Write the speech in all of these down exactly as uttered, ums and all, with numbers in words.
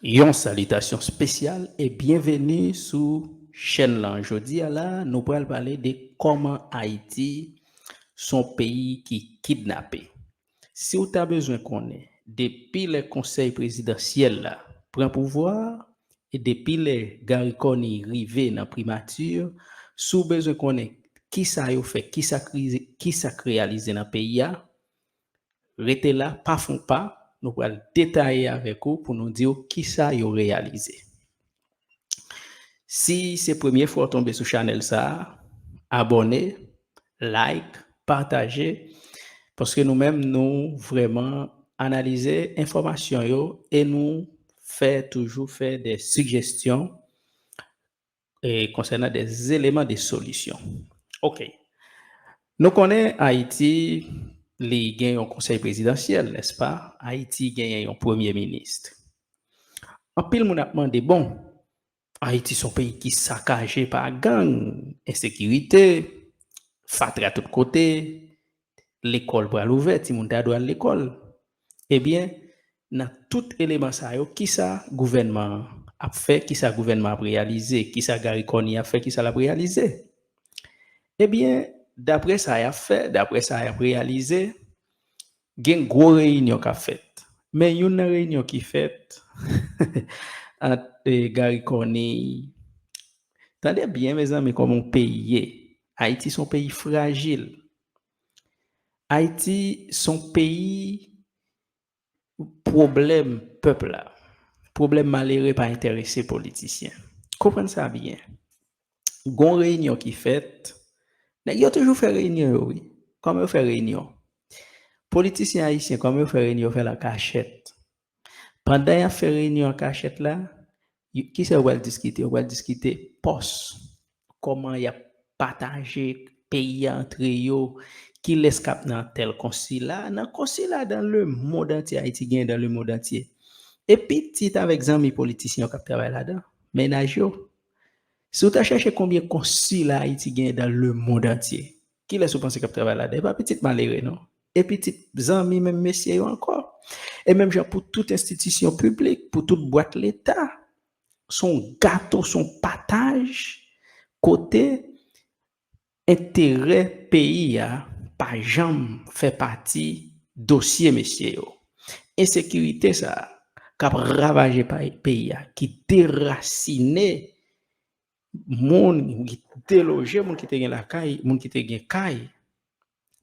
Yon salitasyon espesyal e byenveni sou chèn lan. Jodi a la, nou pral pale de kòman Ayiti se yon peyi ki kidnape. Si w ta bezwen konnen, depi lè Konsèy Prezidansyèl la pran pouvwa, e depi lè Garry Conille rive nan Primati, si w bezwen konnen kisa yo fè, kisa k rive, kisa k reyalize nan peyi a, rete la, pa fon pa, nou pral detaye avèk ou pou nou di w kisa yo reyalize. Si se premye fwa w tonbe sou chanèl sa a, abòne, like, pataje, paske nou menm nou vrèman analize enfòmasyon yo e nou fè toujou fè de sijesyon e konsènan de eleman de solisyon. Ok. Nou konnen Ayiti, li gen yon konsèy prezidansyèl, nèspa? Ayiti genyen yon premye minis. Anpil moun ap mande, bon, Ayiti se yon peyi ki sakaje pa gang, ensekirite, fatra tout kote, lekòl pral ouvè, timoun ta dwe al lekòl. Ebyen, nan tout eleman sa yo, kisa gouvènman an ap fè, kisa gouvènman ap reyalize, kisa Garry Conille ap fè, kisa l ap reyalize? Ebyen, daprè sa y ap fè, daprè sa y ap reyalize, gen gwo reyinyon k ap fèt. Men youn nan reyinyon ki fèt ant eh, Garry Conille. Tande byen, mezanmi, kòman yon peyi ye. Ayiti se yon peyi frajil. Ayiti se yon peyi pwoblèm pèp la. Pwoblèm malere pa enterese politisyen. Konprann sa byen. Gon reyinyon ki fèt. Nèg yo toujou fè reyinyon yo, wi. Kòman yo fè reyinyon? Politisyen ayisyen, kòman yo fè reyinyon yo fè l an kachèt? Pandan y ap fè reyinyon an kachèt la, kisa yo pral diskite? Yo pral diskite pòs, kòman y ap pataje peyi a antre yo, kilès k ap nan tèl konsila, nan konsila dans le monde entier, Ayiti genyen dans le monde entier. E pitit avèk zanmi politisyen yo k ap travay ladan, mennaj yo. Si w ta chèche konbyen konsila Ayiti genyen dans le monde entier, kilès ou panse k ap travay ladan? E pa pitit malere, non. E pitit zanmi menm mesye yo ankò. E menm jan pou tout enstitisyon piblik, pou tout bwat leta, se yon gato, se yon pataj kote enterè peyi a pa janm fè pati dosye mesye yo. Ensekirite sa a k ap ravaje peyi a, ki derasine moun, ki deloje moun ki te gen lakay, moun ki te gen kay.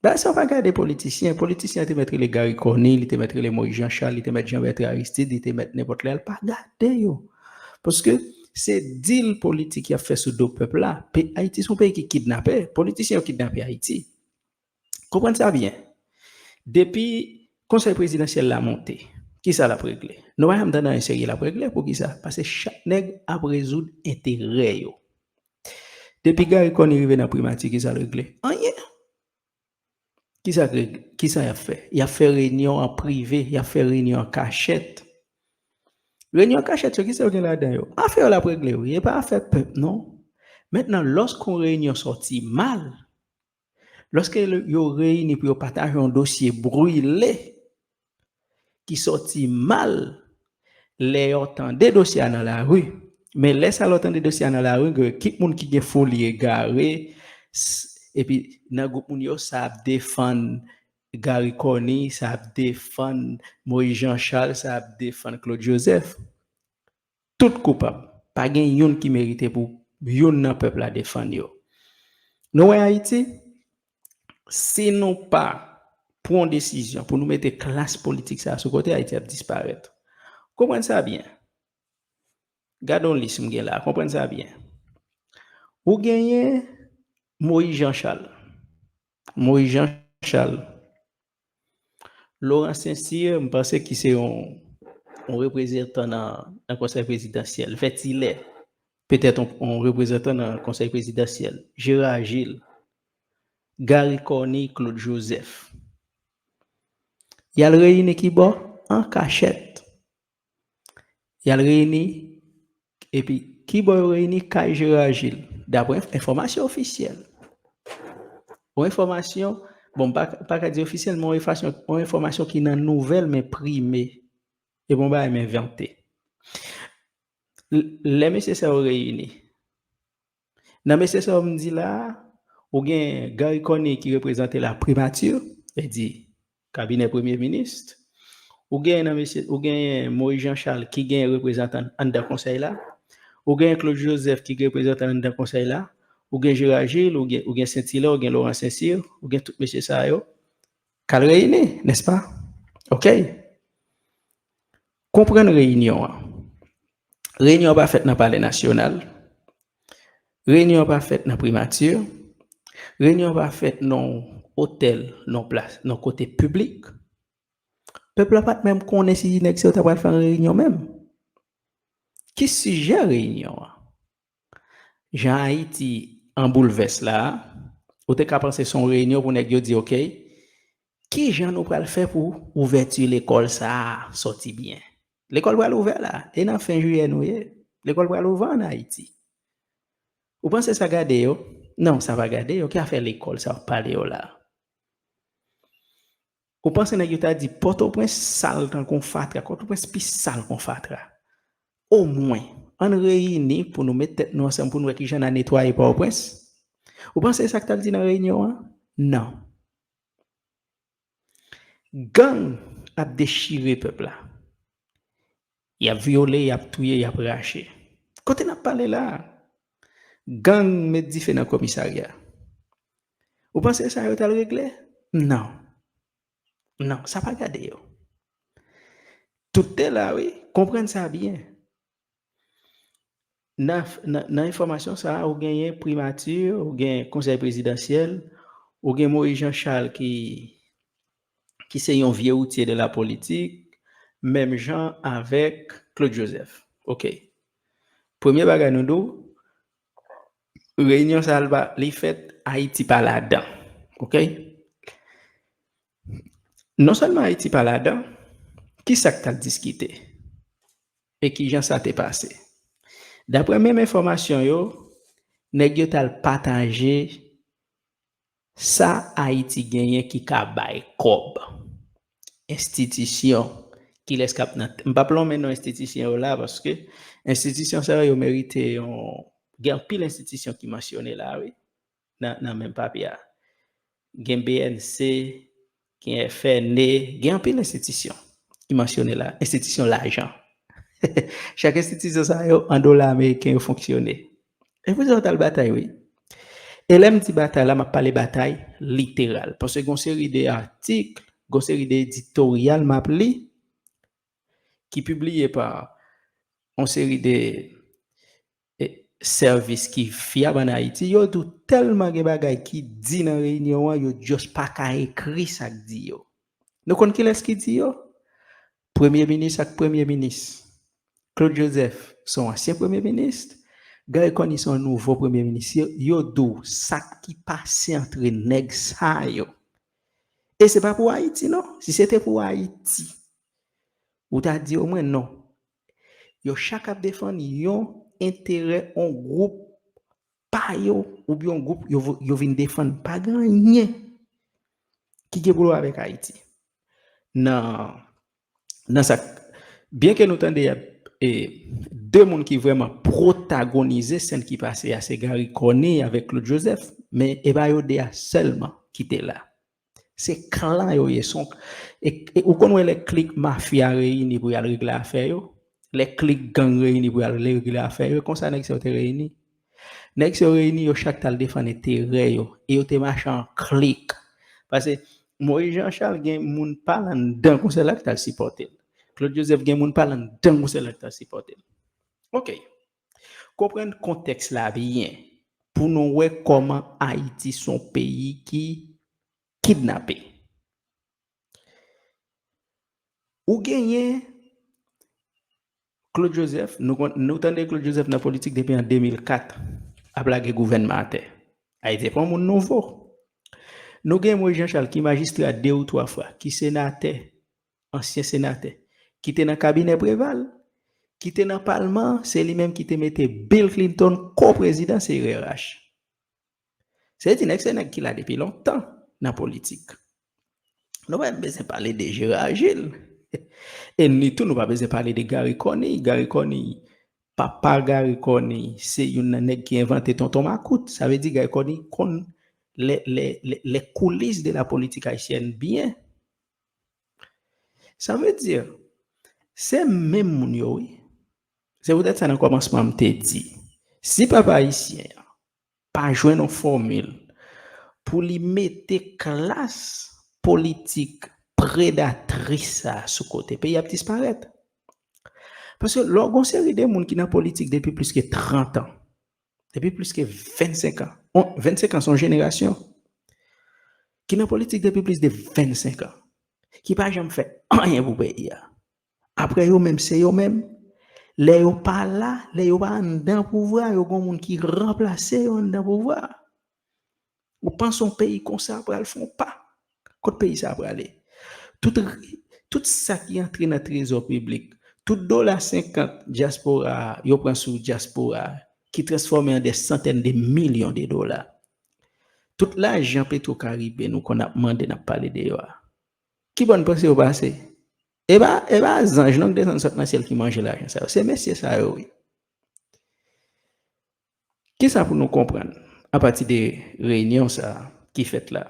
Bagay sa yo pa gade politisyen. Politisyen te mèt rele Garry Conille, li te mèt rele Moïse Jean Charles, li te mèt Jean Bertrand Aristide, li te mèt nenpòt lè, l pa gade yo. Paske se dil politik y ap fè sou do pèp la. Ayiti se yon peyi ki kidnape. Politisyen yo kidnape Ayiti. Konprann sa byen. Depi konsèy prezidansyèl la monte, kisa l ap regle? Nou pa janm tande anyen serye l ap regle. Poukisa? Paske chak nèg ap rezoud enterè yo. Depi Garry Conille rive nan primati, kisa l regle? Anyen. Kisa, kisa y ap fè? Y ap fè reyinyon an prive, y ap fè reyinyon an kachèt. Reyinyon an kachèt yo, kisa yo gen ladan yo? Afè yo l ap regle, wi, e pa afè pèp, non. Mentnan, lòske yon reyinyon sòti mal, lòske yo reyini pou yo pataje yon dosye brile ki sòti mal, lè yo tande dosye a nan lari, men lè sa lè yo tande dosye a nan lari, gen ekip moun ki gen foli egare, epi nan gwoup moun yo, sa ap defann Garry Conille, sa ap defann Moïse Jean Charles, sa ap defann Claude Joseph. Tout koupab. Pa gen youn ki merite pou youn nan pèp la defann yo. Nou wè Ayiti, si nou pa pran yon desizyon pou nou mete klas politik sa a sou kote, Ayiti ap disparèt. Konprann sa byen. Gade yon lis m gen la, konprann sa byen. Ou genyen Moïse Jean Charles. Moïse Jean Charles. Laurent Saint-Cyr, m panse ki se yon, yon reprezantan nan, nan konsèy prezidansyèl. Vètilè, petèt yon, yon reprezantan nan konsèy prezidansyèl. Gérard Gilles, Garry Conille, Claude Joseph. Y al reyini ki bò? An kachèt. Y al reyini, epi ki bò yo reyini? Kay Gérard Gilles, daprè enfòmasyon ofisyèl. Yon enfòmasyon, bon, m pa, pa ka di ofisyèl, men yon enfòmasyon, yon enfòmasyon ki nan nouvèl, m enprime. E pa yon bagay m envante. Lè mesye sa yo reyini, nan mesye sa yo m di la a, ou gen Garry Conille ki reprezante la primati, e di kabinè premye minis, ou gen nan mesye, ou gen Moïse Jean Charles ki gen reprezantan anndan konsèy la, ou gen Claude Joseph ki gen reprezantan anndan konsèy la, ou gen Gérard Gilles, ou gen, ou gen Saint-Hilaire, ou gen Laurent Saint-Cyr, ou gen tout mesye sa yo k al reyini, nèspa? Oke. Konprann reyinyon an. Reyinyon an pa fèt nan Palè Nasyonal. Reyinyon an pa fèt nan primati. Reyinyon an pa fèt nan otèl, nan plas, nan kote piblik. Pèp la pa t menm konnen si nèg sa yo ta pral fè yon reyinyon menm. Ki sijè reyinyon an? Jan Ayiti an boulvès la a, ou te ka panse se yon reyinyon pou nèg yo di, oke, ki jan nou pral fè pou ouvèti lekòl sa a sòti byen? Lekòl pral ouvè la, e nan fen jiyè nou ye. Lekòl pral ouvè ann Ayiti. Ou panse sa gade yo? Non, sa pa gade yo. Ki afè lekòl sa w ap pale yo la a? Ou panse nèg yo ta di Pòtoprens sal tankou yon fatra? Pòtoprens pi sal ke yon fatra. Omwen, ann reyini pou nou met tèt nou ansanm pou nou wè ki jan n a netwaye Pòtoprens. Ou panse sa k t al di nan reyinyon an? Non. Gang ap dechire pèp la. Y ap vyole, y ap touye, y ap rache. Kote n ap pale la a? Gang met dife nan komisarya. Ou panse sa yo t al regle? Non. Non, sa pa gade yo. Tout te la, wi. Konprann sa byen. Nan, nan, nan enfòmasyon sa a, ou genyen primati, ou gen konsèy prezidansyèl, ou gen Moïse Jean Charles ki, ki se yon vye outye de la politik, menm jan avèk Claude Joseph. Oke. Premye bagay nou di w, reyinyon sa a, li fèt, Ayiti pa ladan. Oke? Non sèlman Ayiti pa ladan, ki sa k t al diskite? E ki jan sa te pase? Daprè menm enfòmasyon yo, nèg yo t al pataje sa Ayiti genyen ki ka bay kòb. Enstitisyon, kilès k ap nan, m p ap lonmen non enstitisyon yo la, paske enstitisyon sa yo, yo merite yon, gen anpil enstitisyon ki mansyone la, wi, nan, nan menm papye a. Gen B N C, gen F N E, gen anpil enstitisyon ki mansyone la, enstitisyon lajan. Chak enstitisyon sa yo an dola ameriken yo fonksyone. E pou sa yo t al batay, wi. E lè m di batay la, m ap pale batay literal. Paske gen yon seri de atik, gen yon seri de editoryal m ap li, ki pibliye pa yon seri de, e, sèvis ki fyab ann Ayiti. Yo di w tèlman gen bagay ki di nan reyinyon an, yo just pa ka ekri sa k di yo. Nou konn kilès ki di yo? Premye minis ak premye minis. Claude Joseph se yon ansyen premye minis. Garry Conille se yon nouvo premye minis. Yo, yo di w sa ki pase antre nèg sa yo. E se pa pou Ayiti, non. Si se te pou Ayiti, ou ta di omwen non. Yo chak ap defann yon enterè, yon gwoup pa yo, oubyen yon gwoup yo, yo vin defann. Pa gen anyen ki gen pou l wè avèk Ayiti. Nan, nan sa, byen ke nou tande, e, de moun ki vrèman pwotagonize sèn ki pase a, se Garry Conille avèk Claude Joseph, men e pa yo de a sèlman ki te la. Se klan yo ye. Se yon, e, e ou konn wè lè klik mafya reyini pou y al regle afè yo? Lè klik gang reyini pou y al regle afè yo, e konsa nèg sa yo te reyini. Nèg sa yo reyini, yo chak t al defann enterè yo, e yo te mache an klik. Paske Moïse Jean Charles gen moun pa l anndan konsèy la ki t al sipòte l. Claude Joseph gen moun pa l anndan konsèy la ki t al sipòte l. Oke. Konprann kontèks la byen pou nou wè kòman Ayiti se yon peyi ki kidnape. Ou genyen Claude Joseph, nou konn, nou tande Claude Joseph nan politik depi an de mil kat, ap lage gouvènman atè. Ayiti se pa yon moun nouvo. Nou gen Moïse Jean Charles ki majistra de ou twa fwa, ki senatè, ansyen senatè, ki te nan kabinè Preval, ki te nan palman, se li menm ki te mete Bill Clinton ko prezidan C R H. Se di nèg se nèg ki la depi lontan nan politik. Nou pa menm bezwen pale de Gérard Gilles. E ni tou nou pa bezwen pale de Garry Conille. Garry Conille, papa Garry Conille se youn nan nèg ki envante tonton makout. Sa vle di Garry Conille konn les, les, les, les coulisses de la politique haïtienne byen. Sa vle di, se menm moun yo, wi. Se poutèt sa nan kòmansman m te di, si pèp ayisyen an pa jwenn yon fòmil pou li mete klas politik predatris sa a sou kote, peyi ap disparèt. Paske lè w gen yon seri de moun ki nan politik depi plis ke trant an, depi plis ke vennsenk an, on, vennsenk an se yon jenerasyon, ki nan politik depi plis de vennsenk an, ki pa janm fè anyen pou peyi a. Apre yo menm, se yo menm. Lè yo pa la, lè yo pa anndan pouvwa, yo gen moun ki ranplase yo anndan pouvwa. Ou panse yon peyi konsa pral fè yon pa? Kot peyi sa prale? Tout, tout sa ki antre nan trezò piblik, tout dola senkant dyaspora a, yo pran sou dyaspora a, ki transfòme an de santèn de milyon de dola. Tout lajan Petro Caribe nou konn ap mande, n ap pale de yo a. Ki bò n panse yo pase? E pa, e pa zanj non k desann sot nan syèl ki manje lajan sa yo. Se mesye sa yo, wi. Kisa pou nou konprann apati de reyinyon sa a ki fèt la?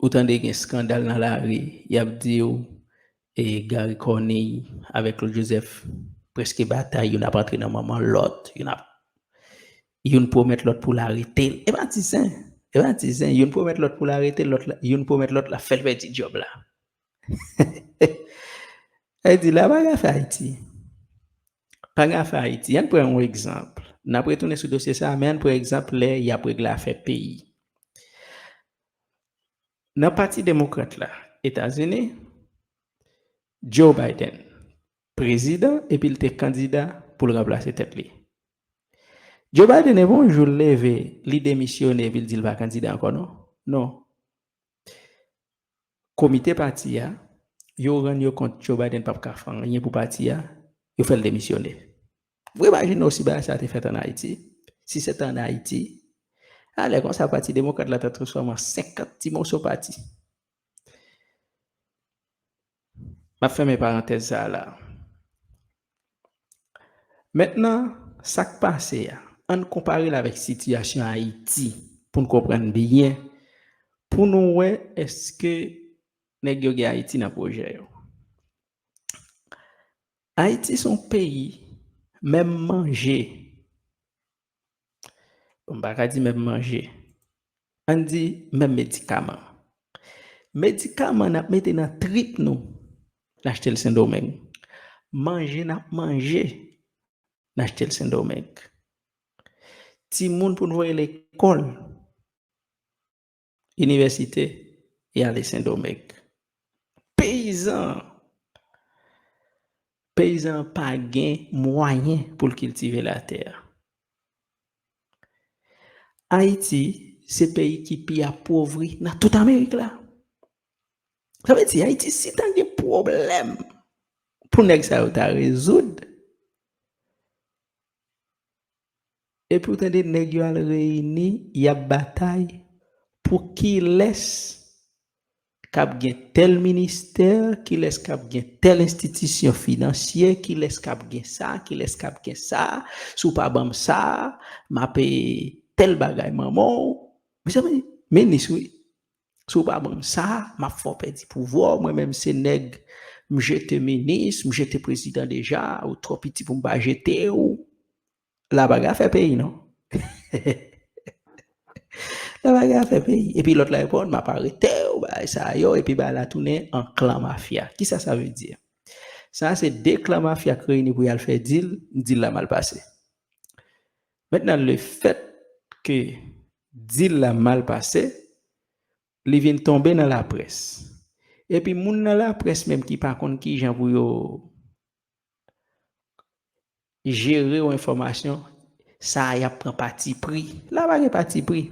Ou tande gen eskandal nan lari, y ap di w, e, Garry Conille avèk Claude Joseph prèske batay, youn ap antre nan manman lòt, youn ap, youn pwomèt lòt pou l arete l. E pa ti zen, e pa ti zen, youn pwomèt lòt pou l arete l, lòt la, youn pwomèt lòt l ap fè l pèdi djòb la. Sa vle di, la pa gen afè Ayiti. Pa gen afè Ayiti. Ann pran yon egzanp. N ap retounen sou dosye sa a, men ann pran egzanp lè y ap regle afè peyi. Nan Pati Demokrat la, Etazini, Joe Biden, prezidan, epi l te kandida pou l ranplase tèt li. Joe Biden, e pa yon jou l leve, li demisyone, epi l di l pa kandida ankò, non? Non. Komite pati a, yo rann yo kont Joe Biden p ap ka fè anyen pou pati a, yo fè l demisyone. Ou imajine w si bagay sa a te fèt ann Ayiti? Si se te ann Ayiti, a, lè konsa, Pati Demokrat la ta transfòme an senkant ti moso pati. M ap fèmen parantèz sa a la. Mentnan, sa k pase a, ann konpare l avèk sitiyasyon Ayiti pou n konprann byen, pou nou wè èske nèg yo gen Ayiti nan pwojè yo. Ayiti se yon peyi, menm manje, bon, m pa ka di menm manje, ann di menm medikaman. Medikaman n ap mete nan trip nou, n achte l Sendomeng. Manje n ap manje, n achte l Sendomeng. Timoun pou n voye lekòl, inivèsite, y ale Sendomeng. Peyizan, peyizan pa gen mwayen pou l kiltive latè a. Ayiti se peyi ki pi apovri nan tout Amerik la. Sa vle di, Ayiti, si ta gen pwoblèm pou nèg sa yo ta rezoud, epi w tande nèg yo al reyini, y ap batay pou kilès k ap gen tèl ministè, kilès k ap gen tèl enstitisyon finansye, kilès k ap gen sa, kilès k ap gen sa, si w pa ban m sa, m ap, e, tèl bagay manman w. Mezanmi, minis, wi. Si w pa ban m sa, m ap fè w pèdi pouvwa w. Mwen menm se nèg, m jete minis, m jete prezidan deja, ou twò piti pou m pa jete w. La pa gen afè peyi, non. La pa gen afè peyi. Epi lòt la reponn, m ap arete w, bagay sa yo, epi bagay la tounen an klan mafya. Kisa sa vle di? Sa se de klan mafya k reyini pou y al fè dil, dil la mal pase. Mentnan, lefèt ke dil la mal pase, li vin tonbe nan laprès. Epi moun nan laprès menm ki pa konn kijan pou yo jere yon enfòmasyon, sa a y ap pran patipri. La pa gen patipri.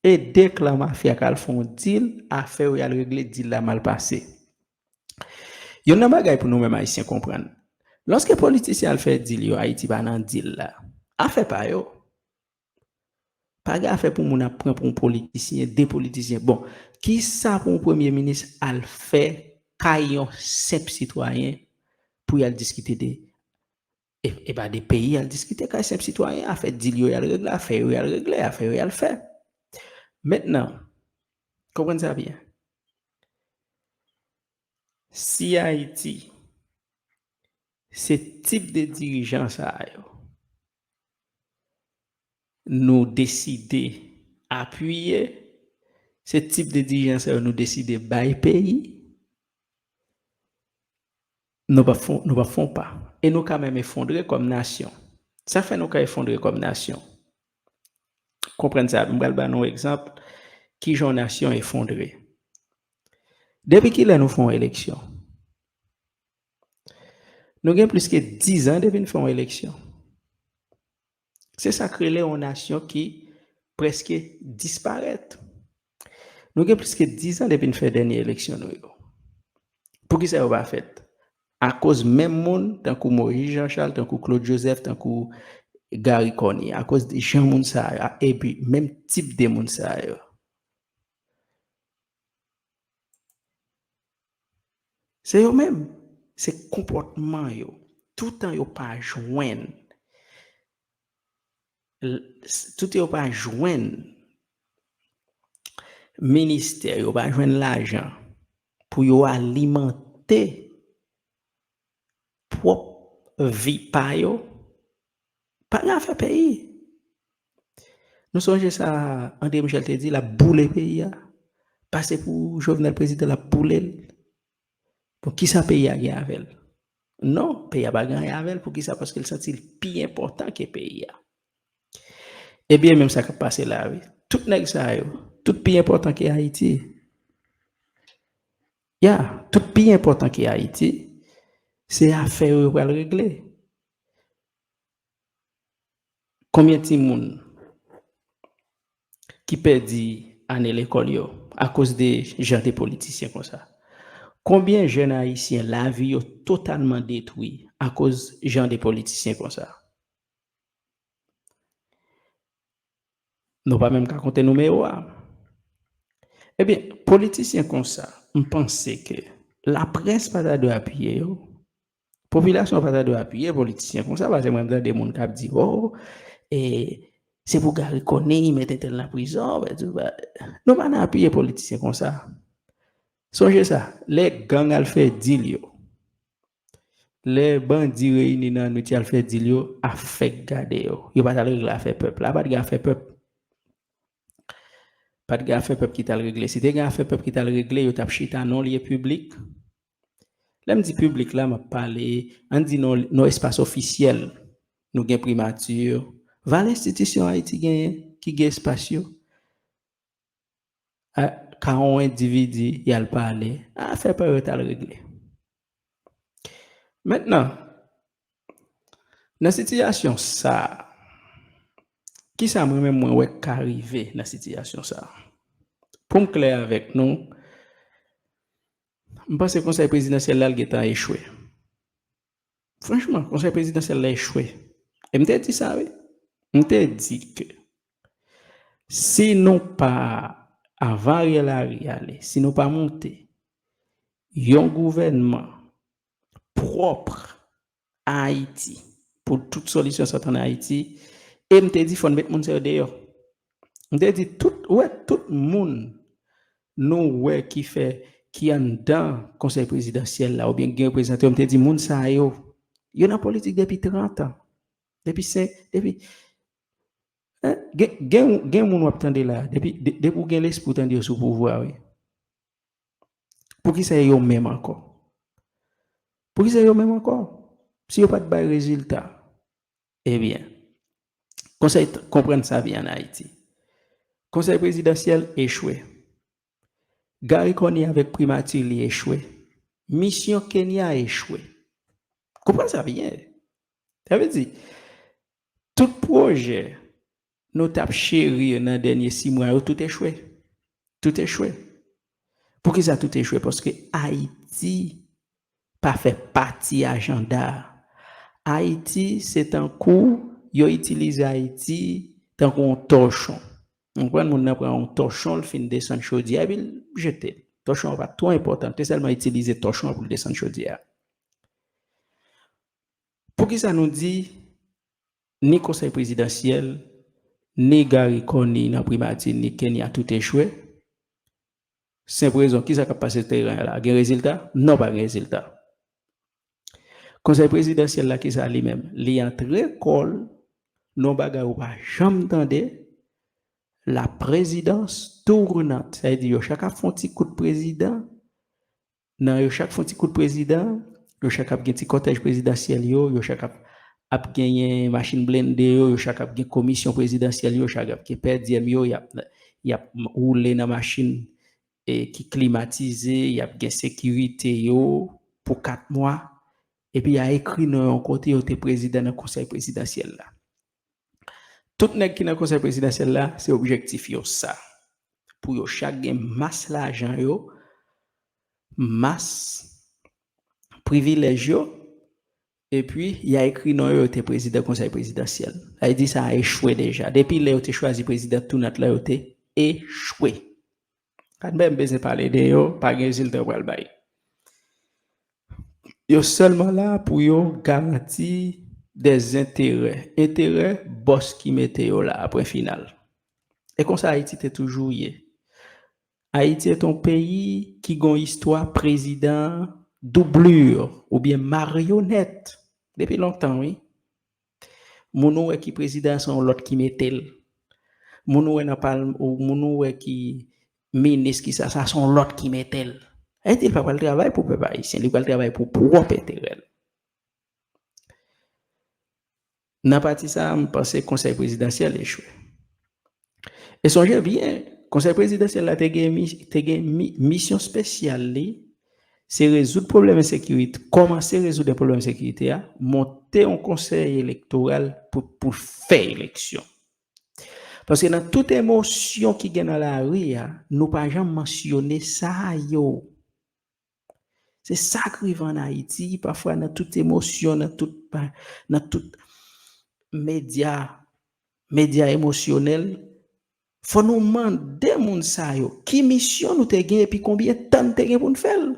E de klan mafya k al fè yon dil, afè yo y al regle, dil la mal pase. Youn nan bagay pou nou menm Ayisyen konprann, lòske politisyen al fè dil yo, Ayiti pa nan dil la, afè pa yo. Pa gen afè pou moun ap pran pou yon politisyen, de politisyen. Bon, kisa pou yon premye minis al fè kay yon senp sitwayen pou y al diskite de E, e pa de peyi y al diskite, kay senp sitwayen, afè dil yo y al regle, afè yo y al regle, afè yo y al fè. Mentnan, konprann sa byen. Si Ayiti, se tip de dirijan sa yo, nou deside apiye, se tip de dirijan sa yo nou deside bay peyi, nou p ap fon, nou p ap fon pa. E nou ka menm efondre kòm nasyon. Sa fè nou ka efondre kòm nasyon. Konprann sa, m pral ba nou egzanp kijan yon nasyon efondre. Depi kilè nou fè yon eleksyon? Nou gen plis ke diz an depi n fè yon eleksyon. Se sa k rele yon nasyon ki prèske disparèt. Nou gen plis ke diz an depi n fè dènye eleksyon nou yo. Poukisa yo pa fèt? Akoz menm moun, tankou Moïse Jean Charles, tankou Claude Joseph, tankou Garry Conille, akoz de jan moun sa yo, epi menm tip de moun sa yo. Se yo menm. Se konpòtman yo. Toutan yo pa jwenn, toutan yo pa jwenn ministè, yo pa jwenn lajan pou yo alimante pwòp vi pa yo, pa gen afè peyi. Nou sonje sa André Michel te di, l ap boule peyi a. Pase pou Jovenel prezidan, l ap boule l. Bon, kisa peyi a gen avè l? Non, peyi a pa gen anyen avè l. Poukisa? Paske l santi l pi enpòtan ke peyi a. Ebyen, menm sa k ap pase la, wi. Tout nèg sa yo, tout pi enpòtan ke Ayiti. Ya, tout pi enpòtan ke Ayiti, se afè yo yo pral regle. Konbyen timoun ki pèdi ane lekòl yo akoz de jan de politisyen konsa? Konbyen jèn ayisyen lavi yo totalman detwi akoz jan de politisyen konsa? Nou pa menm ka konte nimewo a. Ebyen, politisyen konsa, m panse ke laprès pa ta dwe apiye yo. Popilasyon pa ta dwe apiye politisyen konsa, paske mwen m tande moun k ap di, o, e, se pou Garry Conille met entèl nan prizon, nou pa nan apiye politisyen konsa. Sonje sa, lè gang al fè dil yo, lè bandi reyini nan nwit y al fè dil yo, afè k gade yo. Yo pa t al regle afè pèp la, pa t gen afè pèp. Pa t gen afè pèp ki t al regle. Si te gen afè pèp ki t al regle, yo t ap chita nan yon lye piblik. Lè m di piblik la, m ap pale, ann di nan, nan espas ofisyèl. Nou gen primati, valè enstitisyon Ayiti genyen ki gen espas yo. A, ka yon endividi, y al pale, afè pa yo t al regle. Mentnan, nan sitiyasyon sa a, kisa mwen menm mwen wè k ka rive nan sitiyasyon sa a? Pou m klè avèk nou, m panse konsèy prezidansyèl la l gentan echwe. Franchman, konsèy prezidansyèl la echwe. E m te di sa, wi. M te di ke si nou pa, avan Ariel Henry ale, si nou pa monte yon gouvènman pwòp Ayiti, pou tout solisyon sot ann Ayiti, e m te di fò n met moun sa yo deyò. M te di tout, ou wè tout moun nou wè ki fè, ki anndan konsèy prezidansyèl la, oubyen ki gen reprezante yo, m te di moun sa yo, yo nan politik depi trant an. Depi senk, depi, en, gen, gen, gen moun w ap tande la, depi, de, depi w gen lespri w tande yo sou pouvwa, wi. Poukisa yo menm ankò? Poukisa yo menm ankò? Si yo pa t bay rezilta. Ebyen, konsèy, konprann sa byen ann Ayiti. Konsèy prezidansyèl echwe. Garry Conille avèk primati li echwe. Misyon Kenya echwe. Konprann sa byen. Sa vle di, tout pwojè nou t ap cheri nan dènye sis mwa yo, tout echwe. Tout echwe. Poukisa tout echwe? Paske Ayiti pa fè pati ajanda a. Ayiti, se tankou yo itilize Ayiti tankou yon tòchon. Ou konprann, moun nan pran yon tòchon, l fin desann chodyè a, epi l jete l. Tòchon an pa t twò enpòtan, te sèlman itilize tòchon an pou l desann chodyè a. Poukisa nou di ni konsèy prezidansyèl, ni Garry Conille nan primati, ni Kenya tout echwe? Senp rezon, kisa k ap pase sou teren an la? Gen rezilta? Non, pa gen rezilta. Konsèy prezidansyèl la, kisa li menm? Li antre kò l nan yon bagay ou pa janm tande, la présidence tournante. Sa vle di yo chak ap fè yon ti kout prezidan, nan yo chak fè yon ti kout prezidan, yo chak ap gen ti kòtèj prezidansyèl yo, yo chak ap, ap genyen machin blende yo, yo chak ap gen komisyon prezidansyèl yo, yo chak ap gen pèdyèm yo, y ap, y ap woule nan machin e ki klimatize, y ap gen sekirite yo pou kat mwa, epi y a ekri non yo yon kote yo te prezidan nan konsèy prezidansyèl la. Tout nèg ki nan konsèy prezidansyèl la, se objektif yo sa. Pou yo chak gen mas lajan yo, mas privilèj yo, epi y a ekri non yo, yo te prezidan konsèy prezidansyèl. Sa vle di sa a echwe deja. Depi lè yo te chwazi prezidan tounant la, yo te echwe. Gad menm bezwen pale de yo, pa gen rezilta yo pral bay. Yo sèlman la pou yo garanti dè enterè. Enterè bòs ki mete yo la, pwen final. E konsa Ayiti te toujou ye. Ayiti est un pays ki gon istwa prezidan doublure oubyen maryonèt depi lontan, wi. Moun ou wè ki prezidan, se yon lòt ki mete l. Moun ou wè nan pal-, ou moun ou wè ki minis, ki sa, sa se yon lòt ki mete l. Ayiti, li pa pral travay pou pèp ayisyen, li pral travay pou pwòp enterè l. Nan pati sa a, m panse konsèy prezidansyèl echwe. E sonje byen, konsèy prezidansyèl la te gen, mi-, te gen mi-, misyon espesyal li, se rezoud pwoblèm ensekirite, kòmanse rezoud pwoblèm ensekirite a, monte yon konsèy elektoral pou, pou fè eleksyon. Paske nan tout emosyon ki gen nan lari a, nou pa janm mansyone sa yo. Se sa k rive ann Ayiti, pafwa nan tout emosyon, nan tout pa-, nan tout medya, medya emosyonèl, fò nou mande moun sa yo, ki misyon nou te gen epi konbyen tan n te gen pou n fè l?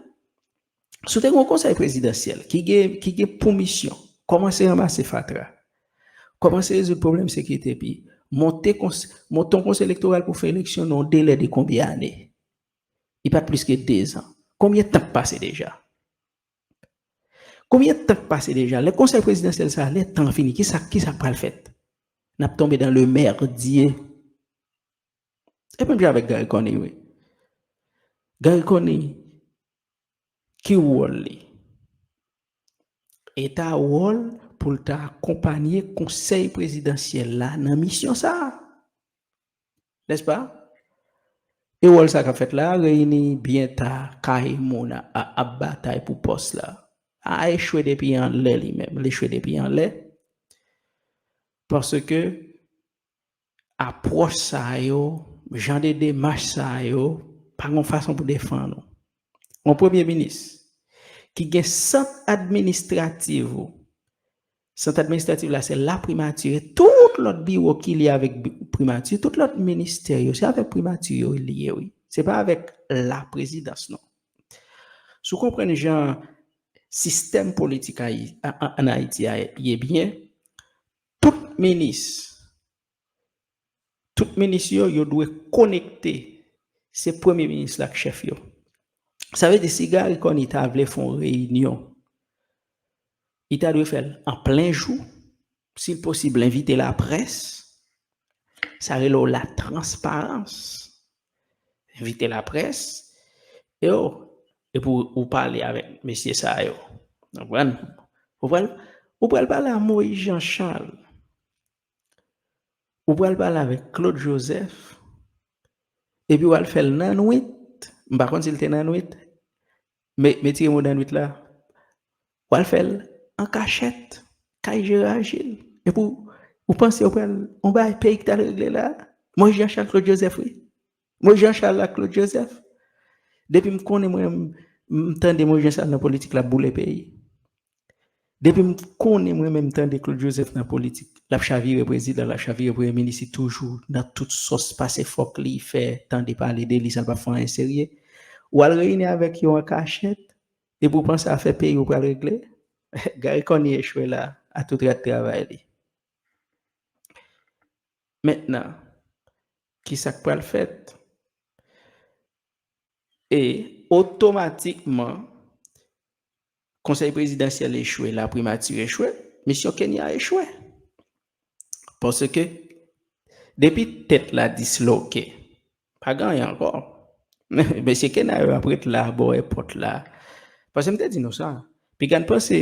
Si w te gen yon konsèy prezidansyèl ki gen, ki gen pou misyon, kòmanse ranmase fatra, kòmanse rezoud pwoblèm sekirite epi monte kons-, monte yon konsèy elektoral pou fè eleksyon nan yon delè de konbyen ane? Li pa t plis ke dezan. Konbyen tan k pase deja? Konbyen tan k pase deja? Lè konsèy prezidansyèl sa a, lè tan an fini, kisa, kisa k pral fèt? N ap tonbe dans le merdier. E menm jan avèk Garry Conille, wi. Garry Conille, ki wòl li? E ta wòl pou l ta akonpanye konsèy prezidansyèl la nan misyon sa a. Nèspa? E wòl sa k ap fèt la, reyini byen ta kay moun a, a, ap batay pou pòs la. A echwe depi anlè li menm, l echwe depi anlè. Paske apwòch sa yo, jan de demach sa yo, pa gon fason pou defann ou. Yon premye minis ki gen sant administrativ ou, sant administrativ la se laprimati, tout lòt biwo ki lye avèk bi-, primati, tout lòt ministè yo, se avèk primati yo lye, wi. Se pa avèk laprezidans, non. Si w konprann jan sistèm politik ayi-, a-, a-, ann Ayiti a ye byen, tout minis, tout minis yo, yo dwe konekte. Se premye minis la k chèf yo. Sa vle di, si Garry Conille ta vle fè yon reyinyon, li ta dwe fè l an plen jou, si l posib, envite laprès. Sa rele w latransparans. Envite laprès, e w, epi w, ou pale avèk mesye sa yo. Ou konprann? Ou pral, ou pral pale a Moïse Jean Charles. Ou pral pale avèk Claude Joseph, epi w al fè l nan nwit. M pa konn si l te nan nwit. Me-, metire mo nan nwit la. W al fè l an kachèt, kay Gérard Gilles. Epi w, ou panse w pral, yon bagay peyi ki t al regle la? Moïse Jean Charles, Claude Joseph, wi. Moïse Jean Charles ak Claude Joseph. Depi m konnen mwen, m, m tande Moïse Jean Charles nan politik, l ap boule peyi. Depi m konnen mwen menm tande Claude Joseph nan politik, l ap chavire prezidan, l ap chavire premye minis, li toujou nan tout sòs pase fòk li fè tande pale de li san l pa fè anyen serye. W al reyini avèk yo an kachèt, epi w panse afè peyi w pral regle? Garry Conille echwe la. a tout rad travay li. Mentnan, ki sa k pral fèt? E otomatikman, konsèy prezidansyèl echwe, laprimati echwe, misyon Kenya echwe. Paske depi tèt la disloke, pa gen anyen ankò. Mesye Kenya yo ap ret la, bò èpòt la. Paske m te di nou sa. Piga n panse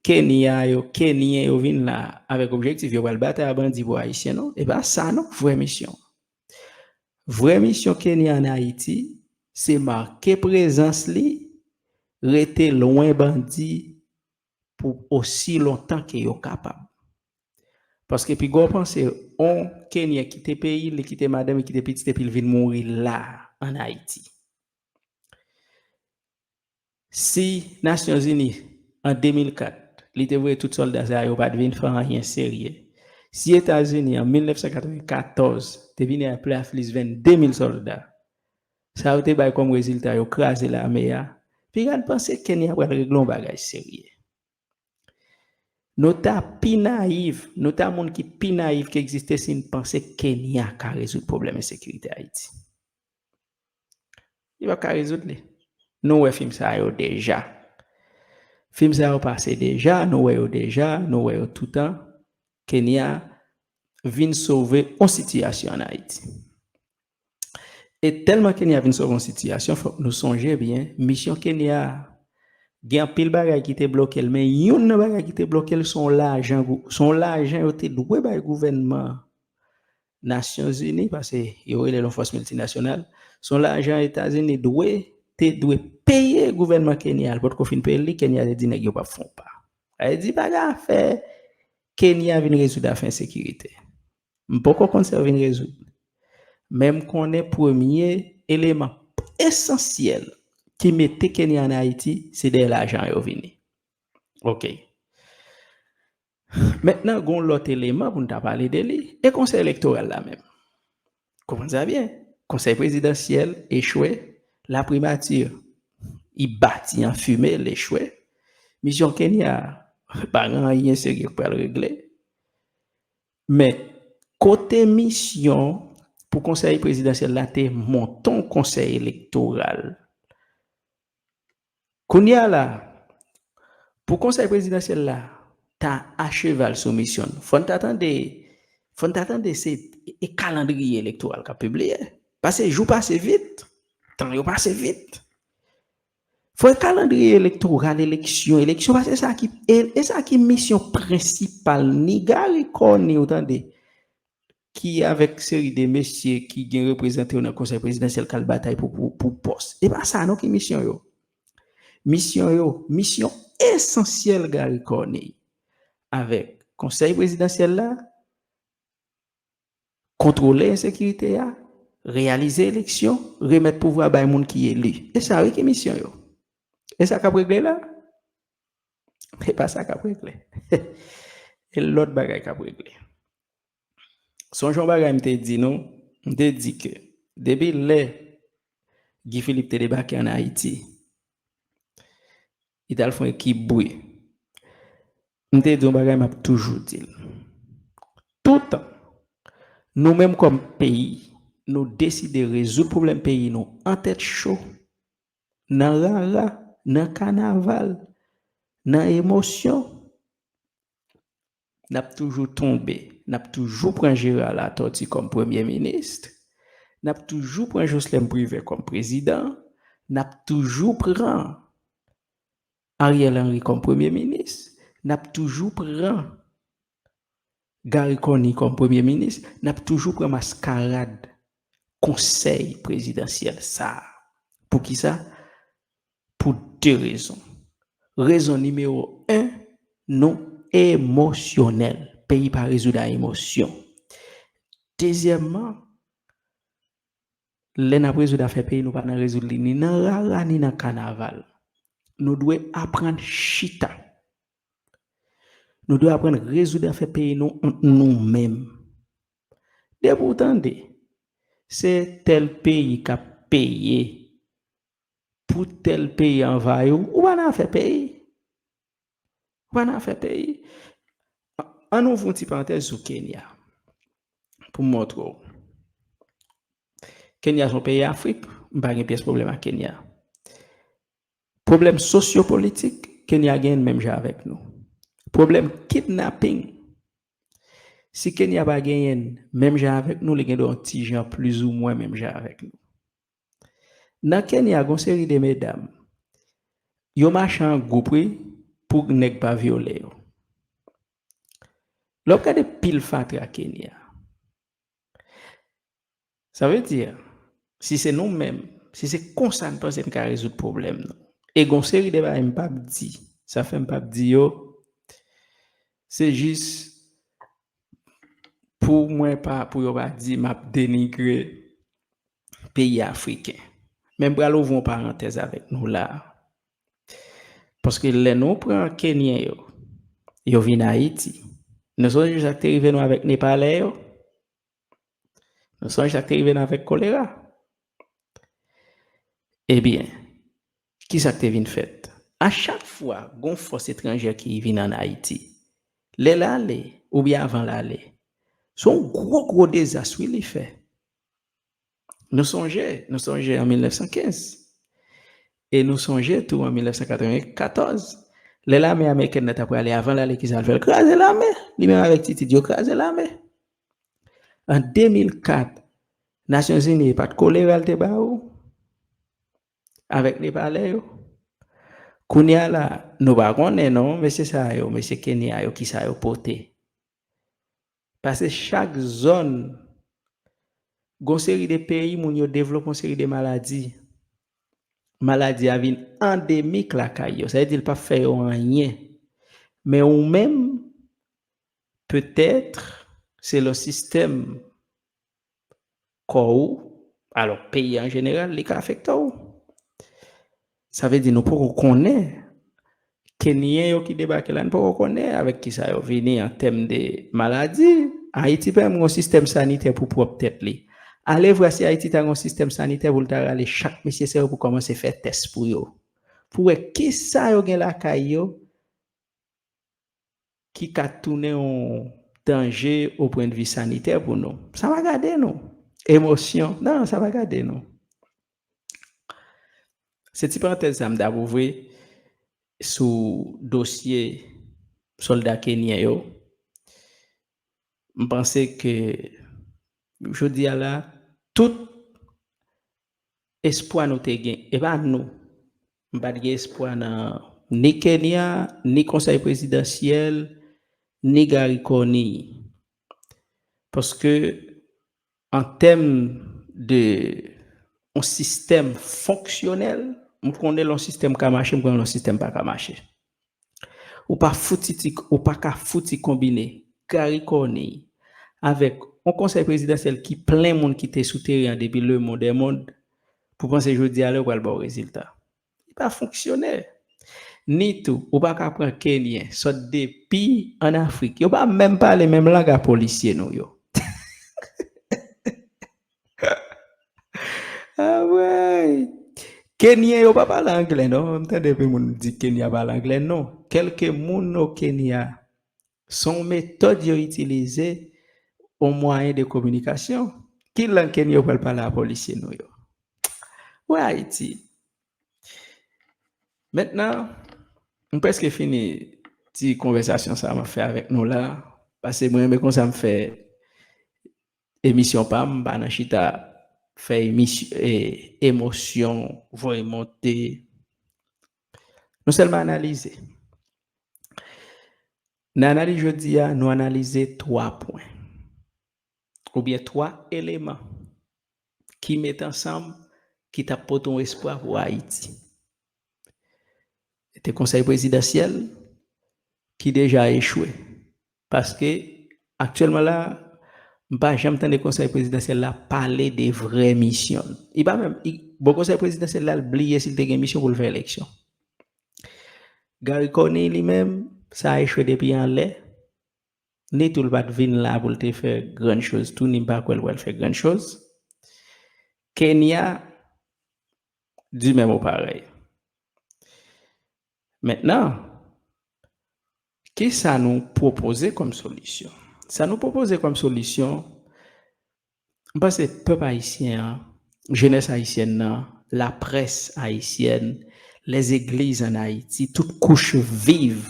Kenya yo, Kenyen yo vin la avèk objektif yo pral batay a bandi pou Ayisyen, non. E pa sa, non, vrè misyon. Vrè misyon Kenya ann Ayiti, se make prezans li, rete lwen bandi pou osi lontan ke yo kapab. Paske piga w panse on Kenyen kite peyi l, li kite madanm, li kite pitit, epi l vin mouri la, ann Ayiti. Si Nasyonzini, an de mil kat, li te voye tout sòlda sa yo, yo pa t vin fè anyen serye. Si Etazini, an mil nèf san katrevenkatòz, te vini ak plis vennde mil sòlda, sa yo te bay kòm rezilta, yo kraze lame a, piga n panse Kenya pral regle yon bagay serye. Nou ta pi nayiv, nou ta moun ki pi nayiv ki egziste si n panse Kenya ka rezoud pwoblèm ensekirite Ayiti. Li p ap ka rezoud li. Nou wè fim sa yo deja. Fim sa yo pase deja, nou wè yo deja, nou wè yo toutan. Kenya vin sove yon sitiyasyon ann Ayiti. E tèlman Kenya vin sove yon sitiyasyon, fòk nou sonje byen, misyon Kenya a, gen anpil bagay ki te bloke l, men youn nan bagay ki te bloke l, se yon lajan, gou- se yon lajan yo te dwe bay gouvènman Nasyonzini, paske yo rele l yon fòs miltinasyonal, se yon lajan Etazini dwe, te dwe peye gouvènman Kenya, l potko fin peye l, li, Kenya te di nèg yo p ap fè yon pa. Sa vle di pa gen afè Kenya vin rezoud afè ensekirite. M poko konn sa yo vin rezoud. Men m konnen premye eleman esansyèl ki mete Kenya ann Ayiti, se dèyè lajan yo vini. Ok. Mentnan, gen yon lòt eleman pou n ta pale de li, e konsèy elektoral la menm. Konprann sa byen. Konsèy prezidansyèl echwe, laprimati, li bati an fimen, l echwe. Misyon Kenya, pa gen anyen serye k pral regle. Men, kote misyon pou konsèy prezidansyèl la te monte yon konsèy elektoral? Kounye a la, pou konsèy prezidansyèl la ta acheval sou misyon l, fò n ta tande, fò n ta tande se e kalandriye elektoral k ap pibliye. Paske jou pase vit, tan yo pase vit. Fò e kalandriye elektoral, eleksyon, eleksyon, paske e sa ki, e, e sa ki misyon prensipal ni Garry Conille, ou tande, ki avèk seri de mesye ki gen reprezante yo nan konsèy prezidansyèl k al batay pou, pou, pou pòs. E pa sa non ki misyon yo. Misyon yo, misyon esansyèl Garry Conille avèk konsèy prezidansyèl la, kontwole ensekirite a, reyalize eleksyon, remèt pouvwa bay moun ki eli. E sa wi ki misyon yo. E sa k ap regle la? E pa sa k ap regle. E lòt bagay k ap regle. Sonje yon bagay m te di nou, m te di ke depi lè Guy Philippe te debake ann Ayiti, li t al fè yon ekip bri. M te di yon bagay, m ap toujou di l. Toutan nou menm kòm peyi, nou deside rezoud pwoblèm peyi nou an tèt cho, nan rara, nan kanaval, nan emosyon, n ap toujou tonbe, n ap toujou pran Gérard Latortue kòm premye minis, n ap toujou pran Jocelerme Privert kòm prezidan, n ap toujou pran Ariel Henry kòm premye minis, n ap toujou pran Garry Conille kòm premye minis, n ap toujou pran maskarad konsèy prezidansyèl sa a. Poukisa? Pou de rezon. Rezon nimewo en, nou emosyonèl. Peyi pa rezoud a emosyon. Dezyèmman, lè n ap rezoud afè peyi, nou pa nan rezoud li ni nan rara, ni nan kanaval. Nou dwe aprann chita. Nou dwe aprann rezoud afè peyi nou ant nou menm. Depi w tande, se tèl peyi k ap peye pou tèl peyi anvayi w, ou pa nan afè peyi. Ou pa nan afè peyi. An nou ouvri yon ti parantèz sou Kenya. Pou m montre w. Kenya se yon peyi Afrik, m pa gen pyès pwoblèm ak Kenya. Pwoblèm sosyopolitik, Kenya genyen menm jan avèk nou. Pwoblèm kidnaping, si Kenya pa genyen menm jan avèk nou, li gen dwa yon ti jan plizoumwen menm jan avèk nou. Nan Kenya, gon seri de medam, yo mache an gwoup, wi, pou nèg pa vyole yo. Lè w ap gade pil fatra Kenya, sa vle di, si se nou menm, si se konsa n panse n ka rezoud pwoblèm nou, e gon seri de bagay m p ap di, sa fè m p ap di yo, se jis pou mwen pa, pou yo pa di m ap denigre peyi afriken. Men m pral ouvri yon parantèz avèk nou la. Paske lè nou pran Kenyen yo, yo vin Ayiti. Nou sonje sa k te rive nou avèk Nepalè yo? Nou sonje sa k te rive nou avèk kolera? Ebyen, kisa k te vin fèt? A chak fwa gon fòs etranjè ki vin ann Ayiti, lè l ale oubyen avan l ale, se yon gwo, gwo dezas, wi, li fè. Nou sonje, nou sonje an mil nèf san kenz. E nou sonje tou an mil nèf san katrevenkatòz, lè lame amerikèn nan ta prale, avan l ale, kisa l fè? L kraze lame. Li menm avèk Titid, yo kraze lame. An de mil kat, Nasyonzini, e pa t kolera l te ba ou? Avèk Nepalè yo? Kounye a la, nou pa konnen non, mesye sa yo, mesye Kenya yo, kisa yo pote. Paske chak zòn, gon seri de peyi, moun yo devlope yon seri de maladi. Maladi a vin andemik lakay yo. Sa vle di l p ap fè yo anyen. Men ou menm, petèt, selon sistèm kò ou, alò, peyi an jeneral, li ka afekte w. Sa vle di nou poko konnen. Kenyen yo ki debake la, nou poko konnen avèk kisa yo vini an tèm de maladi. Ayiti pa menm gon sistèm sanitè pou pwòp tèt li. Ale vwa si Ayiti ta gon sistèm sanitè pou l ta rale chak mesye sa yo pou kòmanse fè tès pou yo. Pou wè kisa yo gen lakay yo ki ka tounen yon danje o pwendvi sanitè pou nou. Sa pa gade nou. Emosyon, non, sa pa gade nou. Se ti parantèz sa m t ap ouvri sou dosye sòlda kenyen yo. M panse ke jodi a la, tout espwa nou te gen, e pa nou. M pa t gen espwa nan ni Kenya, ni Konsèy Prezidansyèl, ni Garry Conille. Paske, an tèm de yon sistèm fonksyonèl, m konnen lè yon sistèm ka mache, m konnen lè yon sistèm pa ka mache. Ou pa fouti ti, ou pa ka fouti konbine Garry Conille avèk yon Konsèy Prezidansyèl ki plen moun ki te sou teren an depi le monde est monde, pou panse jodi a lè yo pral ba w rezilta. Li pa fonksyonè. Ni tou, ou pa ka pran Kenyen, sot depi ann Afrik. Yo pa menm pale menm lang a polisye nou yo. Anmwey! Kenyen yo pa pale anglè, non. M tande anpil moun di Kenya pale anglè, non. Kèlke moun o Kenya, se yon metòd yo itilize, yon mwayen de kominikasyon. Ki lang Kenyen yo pral pale a polisye nou yo? Wè Ayiti. Mentnan, m prèske fini ti konvèsasyon sa a m ap fè avèk nou la, paske mwen renmen konsa m fè emisyon pa m, m pa nan chita fè emisyon, e, emosyon, voye monte. Nou sèlman analize. Nan analiz jodi a, nou analize twa pwen, oubyen twa eleman ki met ansanm, ki t ap pote yon espwa pou Ayiti. Te Konsèy Prezidansyèl ki deja echwe. Paske, aktyèlman la, m pa janm tande Konsèy Prezidansyèl la pale de vrè misyon l. Li pa menm, li, bon, Konsèy Prezidansyèl la, l bliye si l te gen misyon pou l fè eleksyon. Garry Conille li menm, sa echwe depi anlè. Ni tou l pa t vin la pou l te fè grann choz tou, ni m pa kwè l pral fè grann choz. Kenya, di menm ou parèy. Mentnan, Kisa nou pwopoze kòm solisyon? Sa nou pwopoze kòm solisyon, m panse pèp ayisyen an, jenès ayisyèn nan, laprès ayisyèn, lèzegliz ann Ayiti, tout kouch viv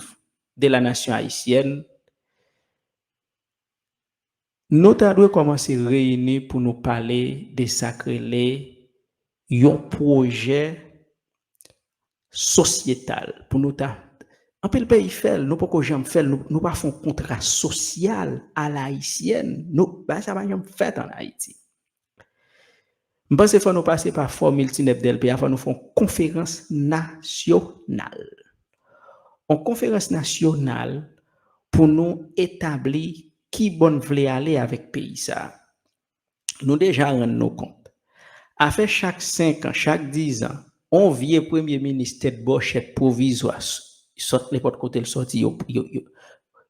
de la nasyon ayisyèn, nou ta dwe kòmanse reyini pou nou pale de sa k rele yon pwojè sosyetal, pou nou ta, anpil peyi fè l, nou poko janm fè l, nou, nou pa fè yon kontra sosyal a la ayisyèn, nou, bagay sa pa janm fèt ann Ayiti. M panse fò nou pase pa fòmil Tinèp D L P a, fò nou fè yon konferans nasyonal. Yon konferans nasyonal pou nou etabli ki bò n vle ale avèk peyi sa. Nou deja rann nou kont. Afè chak senk an, chak diz an, on vye premye minis tèt bòchèt pwovizwa s-, sòt nenpòt kote l sòti, yo, yo, yo,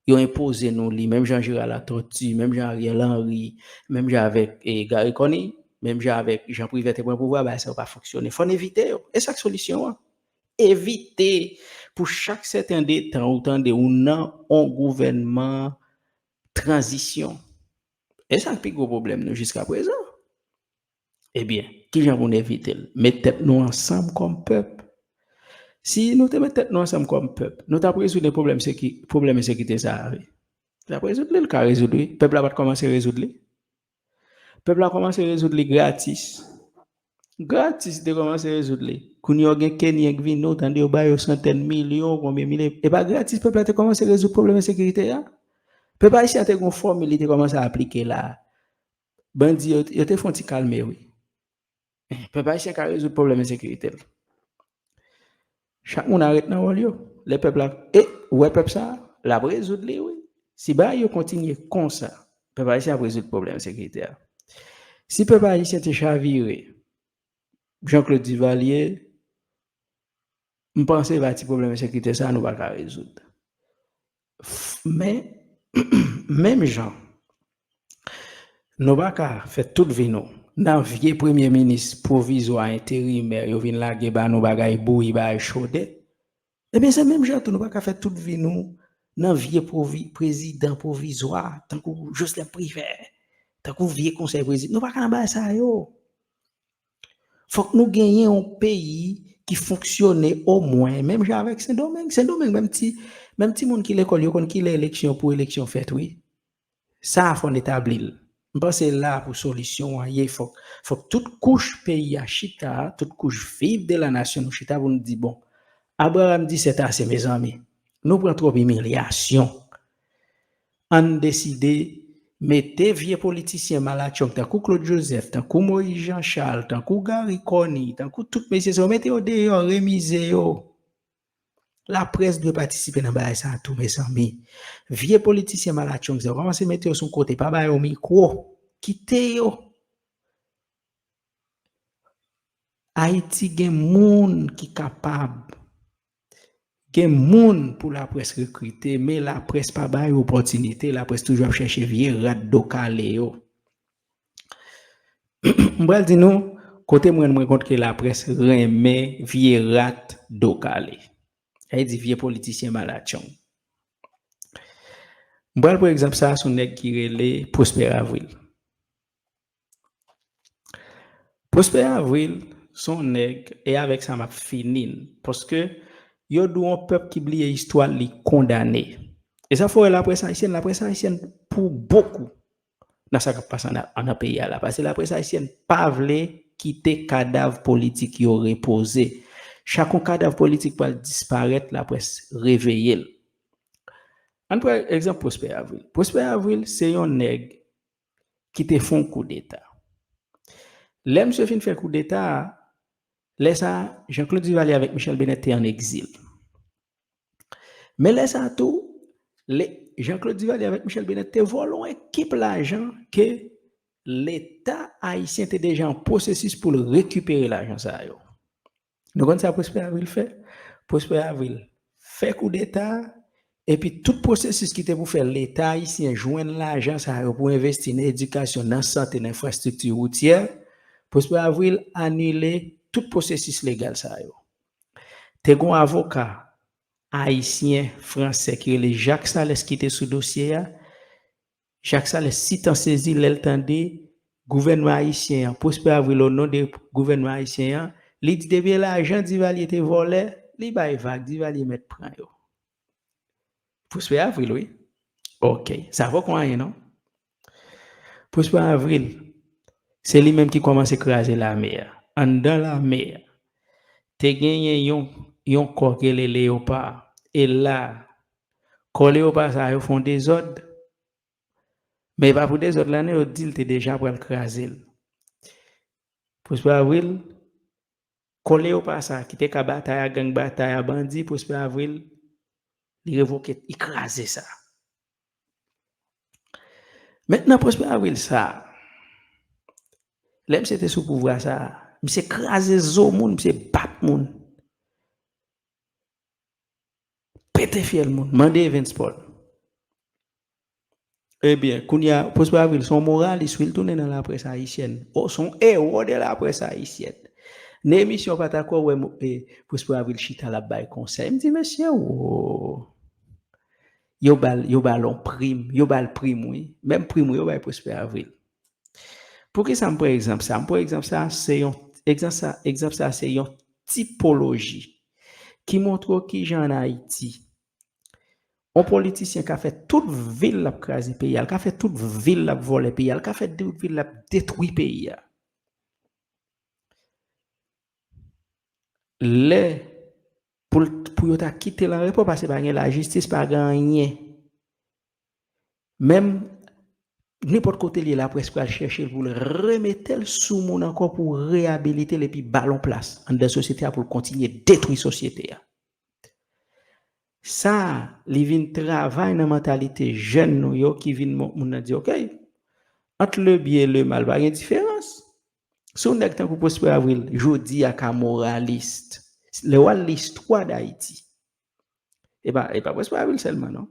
yo enpoze nou li, menm jan Gérard Latortue, menm jan Ariel Henry, menm jan avèk, e, Garry Conille, menm jan avèk Jean Privert te pran pouvwa, bagay sa yo pa fonksyone. Fò n evite yo. E sa k solisyon an. Evite pou chak sèten de tan ou tande ou nan on gouvènman tranzisyon. E sa k pi gwo pwoblèm nou jiskaprezan. Ebyen, kijan pou n evite l? Met tèt nou ansanm kòm pèp. Si nou te met tèt nou ansanm kòm pèp, nou t ap rezoud pwoblèm seki-, pwoblèm ensekirite sa a, wi. L ap rezoud li, l ka rezoud, wi. Pèp la pa t kòmanse rezoud li? Pèp la kòmanse rezoud li gratis. Gratis, li te kòmanse rezoud li. Kounye a, w gen Kenyan k vini, w tande yo ba yo santèn milyon, konbyen milyon. E pa gratis, pèp la te kòmanse rezoud pwoblèm ensekirite a. Pèp ayisyen an te gen yon fòmil li te kòmanse aplike la. Bandi yo, yo te fè yon ti kalme, wi. Pèp ayisyen ka rezoud pwoblèm ensekirite l. Chak moun a ret nan wòl yo. Lè pèp la, e, ou wè pèp sa, l ap rezoud li, wi. Si bagay yo kontinye konsa, pèp ayisyen ap rezoud pwoblèm ensekirite a. Si pèp ayisyen te chavire, Jean-Claude Duvalier, m panse pa ti pwoblèm ensekirite sa a nou pa ka rezoud. F-, men, menm jan, nou pa ka fè tout vi nou nan vye premye minis pwovizwa, enterimè, yo vin lage ba nou bagay bouyi, bagay chode. Ebyen, se menm jan tou, nou pa ka fè tout vi nou nan vye pwovi-, prezidan pwovizwa, tankou Joslèn Privè, tankou vye konsèy prezidan. Nou pa ka nan bagay sa yo. Fòk nou genyen yon peyi ki fonksyone omwen, menm jan avèk Sendomeng. Sendomeng, menm ti, menm timoun ki lekòl, yo konn kilè eleksyon pou eleksyon fèt, wi. Sa a fò n etabli l. M panse la pou solisyon an ye, fòk, fòk tout kouch peyi a chita, tout kouch viv de la nasyon nou chita pou nou di, bon, Abraham di sèt ase, mezanmi. Nou pran twòp imilyasyon. Ann deside mete vye politisyen malatchong tankou Claude Joseph, tankou Moïse Jean Charles, tankou Garry Conille, tankou tout mesye sa yo, mete yo deyò, remize yo. Laprès dwe patisipe nan bagay sa a tou, mezanmi. Vye politisyen malatchong sa yo, kòmanse mete yo sou kote, pa ba yo mikwo. Kite yo. Ayiti gen moun ki kapab. Gen moun pou laprès rekrite, men laprès pa bay opòtinite, laprès toujou ap chèche vye rat do kale yo. M pral di nou, kote mwen, mwen kont ke laprès renmen vye rat do kale. Sa vle di vye politisyen malatchong. M pral pran egzanp sa a sou nèg ki rele Prosper Avril. Prosper Avril se yon nèg, e avèk sa m ap fini n, paske yo di w yon pèp ki bliye istwa l, li kondane. E sa fè w wè laprès ayisyèn, laprès ayisyèn pou bokou nan sa k ap pase ann, ann peyi a la. Paske laprès ayisyèn pa vle kite kadav politik yo repoze. Chak yon kadav politik pral disparèt, laprès reveye l. Ann pran egzanp Prosper Avril. Prosper Avril se yon nèg ki te fè yon koudeta. Lè misye fin fè koudeta a, lè sa a, Jean-Claude Duvalier avèk Michèle Bennett te ann egzil. Men lè sa a tou, lè Jean-Claude Duvalier avèk Michèle Bennett te vòlè yon ekip lajan ke Leta ayisyen te deja an pwosesis pou l rekipere lajan sa yo. Nou konn sa Prosper Avril fè? Prosper Avril fè koudeta, epi tout pwosesis ki te pou fè Leta ayisyen jwenn lajan sa yo pou envesti nan edikasyon, nan sante, nan enfrastrikti woutyè, Prosper Avril anile tout pwosesis legal sa yo. Te gen yon avoka ayisyen fransè ki rele Jacques Salès ki te sou dosye a. Jacques Salès sitan sezi lè l tande gouvènman ayisyen an, Prosper Avril, o non de gouvènman ayisyen an, li di depi e lajan Duvalier te vòlè, li bay vag, Duvalier mèt pran yo. Prosper Avril, wi. Ok, sa poko anyen, non? Prosper Avril, se li menm ki kòmanse kraze lame a. Anndan lame a, te genyen yon, yon kò ki rele Leyopa. E la, kò Leyopa sa yo fè yon dezòd. Men e pa pou dezòd la, non, yo di l te deja pral kraze l. Prosper Avril, kò Leyopa sa ki te ka batay a gang, batay a bandi, Prosper Avril, li revoke, li kraze sa. Mentnan, Prosper Avril sa, lè misye te sou pouvwa sa, misye kraze zo moun, misye bat moun. Pete fyèl moun, mande Evens Paul. Ebyen, kounye a, Prosper Avril se yon moralis, wi, l tounen nan laprès ayisyèn. O, se yon ewo de laprès ayisyèn. Nan emisyon pa ta kwè w wè mo- e, Prosper Avril chita l ap bay konsèy. M di, mesye, wo. Yo ba l, yo ba l yon prim, yo ba l prim, wi. Menm prim, wi, yo bay Prosper Avril. Poukisa m pran egzanp sa? M pran egzanp sa, se yon, egzanp sa, egzanp sa se yon tipoloji ki montre w kijan ann Ayiti, yon politisyen ka fè tout vi l l ap kraze peyi a, l ka fè tout vi l l ap vòlè peyi a, l ka fè tout vi l l ap detwi peyi a. Lè pou l, pou yo ta kite l an repo, paske pa gen lajistis, pa gen anyen. Menm nenpòt kote l ye, laprès pral chèche l pou l remete l sou moun ankò, pou reyabilite l epi ba l yon plas anndan sosyete a pou l kontinye detwi sosyete a. Sa, li vin travay nan mantalite jèn nou yo ki vin mo- moun nan di, ok, ant le bien et le mal, pa gen diferans. Si yon nèg tankou Prosper Avril, jodi a ka moralis, lè w al listwa Dayiti, e pa, e pa Prosper Avril sèlman, non.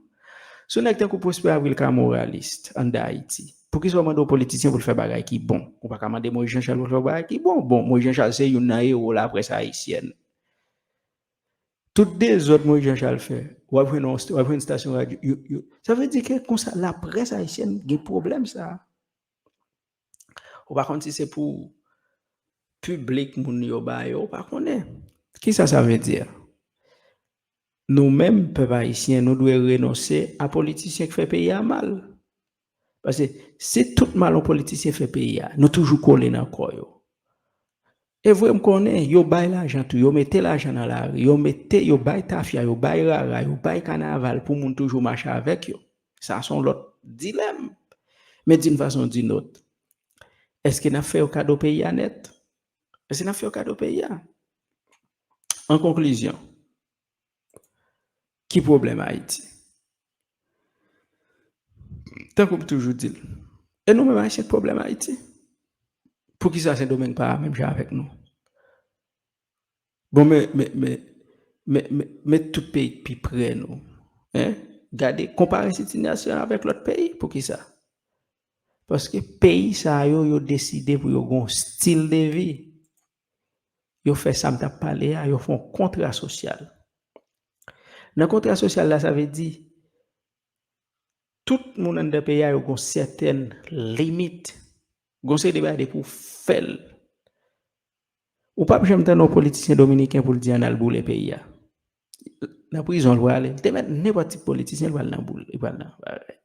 Si yon nèg tankou Prosper Avril ka moralis anndan Ayiti, poukisa w mande yon politisyen pou l fè bagay ki bon? Ou pa ka mande Moïse Jean Charles pou l fè bagay ki bon. Bon, Moïse Jean Charles se youn nan ewo laprès ayisyèn. Tout dezòd Moïse Jean Charles fè, w ap jwenn yon, w ap jwenn stasyon radyo. Yo, yo, sa vle di ke konsa laprès ayisyèn gen pwoblèm sa. Ou pa konn si se pou piblik moun yo ba yo, ou pa konnen. Kisa sa vle di? Nou menm, pèp ayisyen, nou dwe renonse a politisyen k fè peyi a mal. Paske si tout mal yon politisyen fè peyi a, nou toujou kole nan kò yo. E vre, m konnen, yo bay lajan tou, yo mete lajan nan lari, yo mete, yo bay tafya, yo bay rara, yo bay kanaval pou moun toujou mache avèk yo. Sa se yon lòt dilèm. Men d'une façon ou d'une autre, èske n ap fè yo kado peyi a nèt? Èske n ap fè yo kado peyi a? An konklizyon, ki pwoblèm Ayiti? Tankou m toujou di l, e nou menm Ayisyen k pwoblèm Ayiti? Poukisa Sendomeng pa menm jan avèk nou? Bon, men, men, men, men, men, men tout peyi k pi pre nou, en? Gade, konpare sitiyasyon avèk lòt peyi. Poukisa? Paske peyi sa yo, yo deside pou yo gen yon stil de vi. Yo fè sa m t ap pale a, yo fè yon kontra sosyal. Nan kontra sosyal la, sa vle di, tout moun anndan peyi a, yo gen yon sètèn limit. Gen yon seri de bagay depi w fè l. Ou p ap janm tande yon politisyen dominiken pou l di ann al boule peyi a. Nan prizon l prale. Li te mèt nenpòt tip politisyen, li pral nan boule, li pral nan,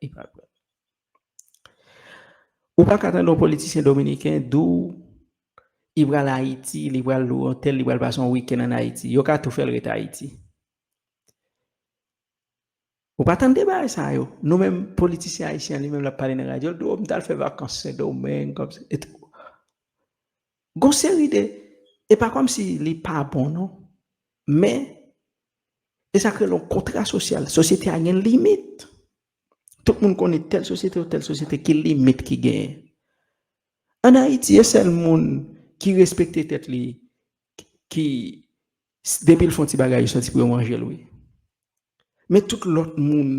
li pral. Ou pa ka tande yon politisyen dominiken di w li pral Ayiti, li pral lwe yon otèl, li pral pase yon wikenn ann Ayiti. Yo ka tou fè l ret Ayiti. Ou pa tande bagay sa yo. Nou menm, politisyen ayisyen an li menm, l ap pale nan radyo, l di, o, m t al fè vakans Sendomeng, kòmsi, etsetra. Gon seri de, e pa kòmsi li pa bon, non. Men, e sa k rele yon kontra sosyal. Sosyete a gen limit. Tout moun konnen tèl sosyete ou tèl sosyete, ki limit ki genyen. Ann Ayiti, e sèl moun ki respekte tèt li, ki, depi l fè yon ti bagay, yo santi pou yo manje l, wi. Men tout lòt moun,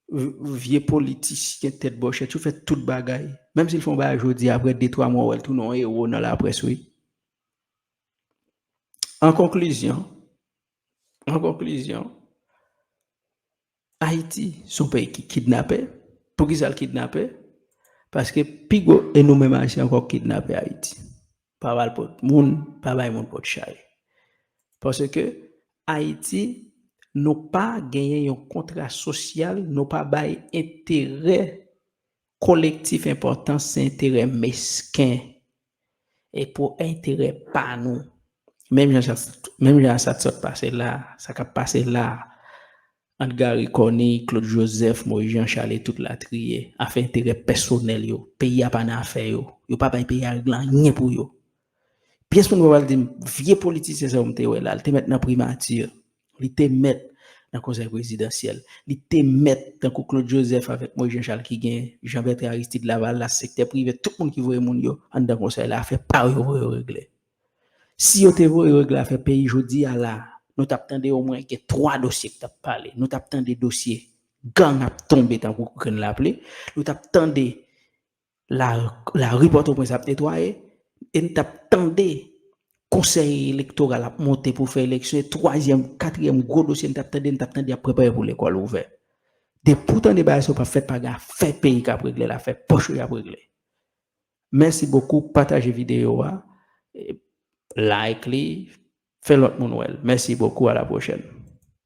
v- vye politisyen tèt bòchèt, yo fè tout bagay. Menm si l fè yon bagay jodi, apre de twa mwa, w wè l tounen yon ewo nan laprès, wi. An konklizyon, an konklizyon, Ayiti se yon peyi ki kidnapè. Poukisa l kidnapè? Paske pi gwo, e nou menm Ayisyen ankò k kidnape Ayiti. Pa ba l pot moun, pa bay moun pot chay. Paske Ayiti, nou pa genyen yon kontra sosyal, nou pa bay enterè kolektif enpòtans, se enterè mesken e pou enterè pa nou. Menm jan sa, menm jan sa t sot pase la, sa k ap pase la, ant Garry Conille, Claude Joseph, Moïse Jean Charles e tout latriye, afè enterè pèsonèl yo. Peyi a pa nan afè yo. Yo pa bay peyi a regle anyen pou yo. Pyès moun pa pral di m, vye politisyen sa yo m te wè la, li te mèt nan primati, li te mèt nan konsèy prezidansyèl, li te mèt tankou Claude Joseph avèk Moïse Jean Charles ki gen Jean Bertrand Aristide, Lavalas, sektè prive, tout moun ki voye moun yo anndan konsèy la, afè pa yo voye yo regle. Si yo te voye yo regle afè peyi jodi a la, nou t ap tande omwen gen twa dosye ki t ap pale. Nou t ap tande dosye gang ap tonbe tankou grenn lapli. Nou t ap tande la, lari Pòtoprens ap netwaye. E n t ap tande konsèy elektoral ap monte pou fè eleksyon. E twazyèm, katriyèm gwo dosye n t ap tande, n t ap tande y ap prepare pou lekòl ouvè. Depi w tande bagay sa yo p ap fèt, pa gen afè peyi k ap regle la, afè pòch yo y ap regle. Mèsi bokou, pataje videyo a, e like li, fè lòt moun wè l. Mèsi bokou, à la prochaine.